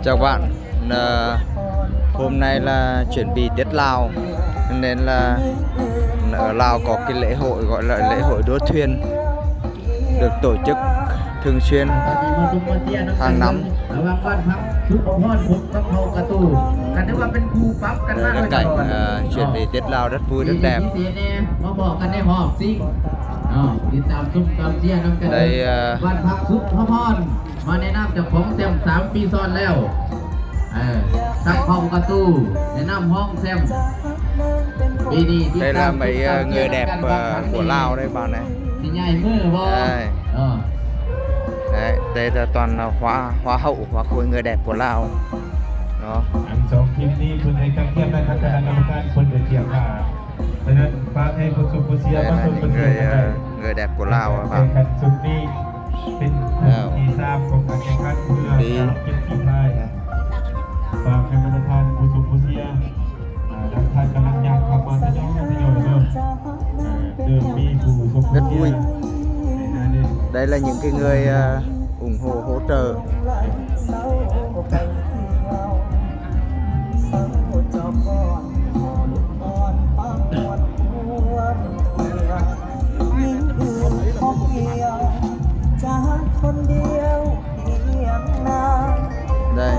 Chào bạn, hôm nay là chuẩn bị Tết Lào nên là Lào có cái lễ hội gọi là lễ hội đua thuyền, được tổ chức thường xuyên hàng năm. ລະຫວ່າງບ້ານພັກສຸພະພອນ ພົບກັບເຜົ່າກະຕູ ກໍຖືວ່າເປັນຄູ່ປັບກັນມາໂດຍຕະຫຼອດ ເອີ ໃນການ ເອີ ເອີ ເຊີນເດ ເຕັດລາວດັດຟູດັດແດບ ມາພໍ້ກັນໃນຮອບຊິງ ເນາະ ຕິດຕາມຊົມຕາມເຊຍນຳກັນ ໄດ້ ເອີ ບ້ານພັກສຸພະພອນ ມາໃນນາມເຈົ້າຂອງແຊ້ມສາມປີຊ້ອນແລ້ວ ເອີ ທັງເຜົ່າກະຕູ ໃນນາມຮອງແຊ້ມ ປີນີ້ຕິດຕາມຊົມຕາມເຊຍນຳກັນ ເອີ ເຫື່ອແດບ ເອີ ຫົວລາວໄດ້ບາດນີ້ ຊິໃຫຍ່ມືບໍ່ ເອີ ເອີ ໄດ້ ໄດ້ແຕ່ຕອນ ເອີ ຄວ້າ ຄວ້າເຫົາ ຄວ້າໂຄຍເຫື່ອແດບກວ່າລາວເນາະ ທັງສອງທີມນີ້ເພິ່ນໃຫ້ການກຽມໃນຄະນະກຳມະການເພິ່ນໄດ້ກຽມວ່າ ສະນັ້ນຝາກໃຫ້ຜູ້ຊົມຜູ້ເຊຍມາຊົມມາເຊີຍກັນໄດ້ ເຫື່ອແດບກວ່າລາວ ແຂ່ງຂັນຊຸດນີ້ເປັນຊຸດທີສາມຂອງການແຂ່ງຂັນເພື່ອການເກັບສີພາຍ ຝາກໃຫ້ບັນດາທ່ານຜູ້ຊົມຜູ້ເຊຍ ອ່າ ທ່ານກຳລັງຍ່າງເຂົ້າມາທະຍອຍທະຍອຍເດີ ເລີ່ມມີຜູ້ຊົມຜູ້ເຊຍ ໄດ້ລະຍິງຄືເງີຍ ເອີ ủng hộ hỗ trợ. ໄດ້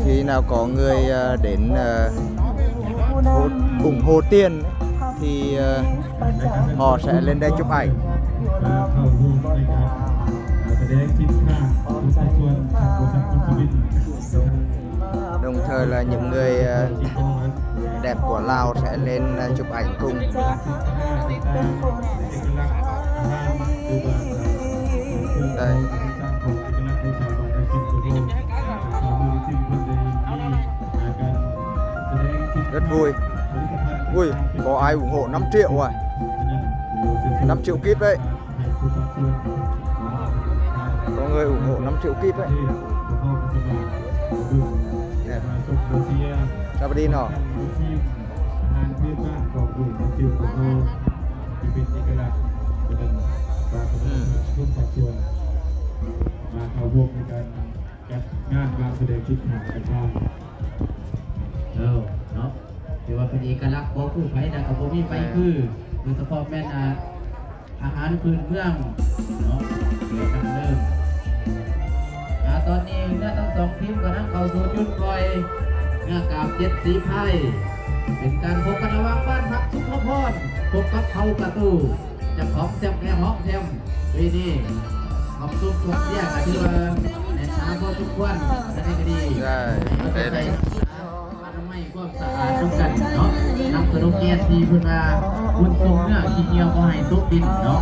ທີ່ເຮົາກໍເງີຍ ເອີ ເດັ່ນ ເອີ ủng hộ tiền thì, ờ, họ sẽ lên đây chụp ảnh. ມາເຂົ້າຮ່ວມໃນການ ເອີ ສະແດງສິນຄ້າ ຂອງພາກສ່ວນທາງບໍລິສັດ Samsung. Đồng thời là những người, ờ, đẹp của Lào sẽ lên, ờ, chụp ảnh cùng. Đây. ເຮັດບຸຍ ອຸ້ຍ ກໍອາຍ ủng hộ ນຳ triệu ວ່າ ນຳ triệu kip ເດ້ ກໍເງີຍ ủng hộ ນຳ triệu kip ເດ້ ສະບາຍດີເນາະ ອືມ ມາເຂົ້າຮ່ວມໃນການ ຈັດງານມາສະແດງສິນຄ້າຕ່າງໆ ເອີ ເນາະ ຖືວ່າເປັນເອກະລັກຂອງຜູ້ໄທນະ ກໍບໍ່ມີໃຜຄື ໂດຍສະເພາະແມ່ນ ອາ ອາຫານພື້ນເມືອງເນາະ ເປັນດັ້ງເດີມ ອາ ຕອນນີ້ເຮືອທັງສອງທີມກຳລັງເຂົ້າສູ່ຈຸດປ່ອຍເຮືອກາບເຈັດສີພາຍ ເປັນການພົບກັນລະຫວ່າງບ້ານພັກສຸພະພອນ ພົບກັບເຜົ່າກະຕູ ເຈົ້າຂອງແຊ້ມແລະຮອງແຊ້ມປີນີ້ ຄວາມສຸກຄວາມເຊຍກໍຖືວ່າແໜ້ນໜາພໍສົມຄວນ ກະໄດ້ກະດີ ໄດ້ ໄດ້ ອະນາໄມຄວາມສະອາດນຳກັນເນາະ ນຳຂະໜົມແກນທີ່ເພິ່ນວ່າ ບຸນສົ່ງເນື້ອຂີ້ເຫຍື້ອບໍ່ໃຫ້ຕົກດິນເນາະ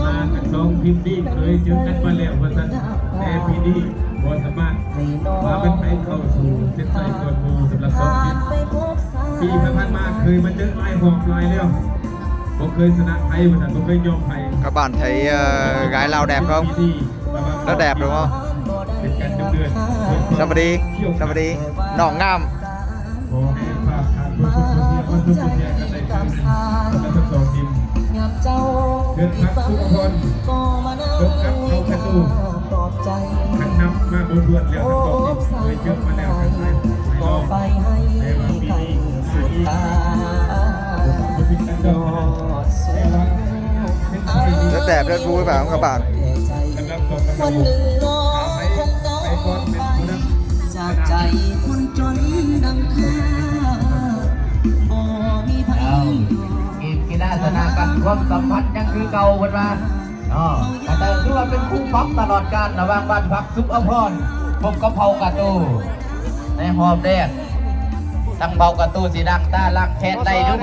ມາທັງສອງທີມນີ້ເຄີຍເຈີກັນມາແລ້ວວ່າຊັ້ນ ແຕ່ປີນີ້ບໍ່ສາມາດ ວ່າແມ່ນໄປເຂົ້າສູ່ເສັ້ນໄຊກ່ອນໝູ່ສຳລັບສອງທີມ ປີຜ່ານໆມາເຄີຍມາເຈີຫຼາຍຮອບຫຼາຍແລ້ວ ບໍ່ເຄີຍຊະນະໃຜວ່າຊັ້ນ ບໍ່ເຄີຍຍອມໃຜ ກະບ້ານໄທ ເອີ ກາຍລາວແດບເຂົາ ລາວແດບເນາະ ເປັນການເດືອດ ສະບາຍດີ ສະບາຍດີ ນ້ອງງາມ ຂໍໃຫ້ຝາກທາງຜູ້ຊົມຜູ້ເຊຍ ມາຊົມຜູ້ເຊຍກັນໄດ້ຄືກັນທັງສອງທີມ ເຮືອນພັກສຸພະພອນ ພົບກັບເຂົ້າປະຕູ ທັງນຳມາບໍ່ຖ້ວນແລ້ວ ທັງສອງທີມເຄີຍເຈີມາແລ້ວ ທັງຫຼາຍຫຼາຍຮອບ ແຕ່ວ່າປີນີ້ ປີນີ້ ບໍ່ຖືກກັນດອກ ແຕ່ວ່າ ແລ້ວແຕ່ເພິ່ນຜູ້ບາງກັບບາງ ສຳລັບກອງບັນດາວົງ ໄປ ໄປກ່ອນເປັນຜູ້ນຳ ຈາກໃຈຄົນຈົນດັ່ງຂ້າ ບໍ່ມີໃຜ ເອີ ເກມກິລາຊະນະກັນ ຄວາມສຳພັນຍັງຄືເກົ່າ ເພິ່ນວ່າ ເນາະ ກໍຖືວ່າເປັນຄູ່ປັບຕະຫຼອດການລະຫວ່າງບ້ານພັກສຸພະພອນ ພົບກັບເຜົ່າກະຕູ ໃນຮອບແລກ ທັງເຜົ່າກະຕູຊິລ້າງຕາລ້າງແຄ້ນໄດ້ຫຼືບໍ່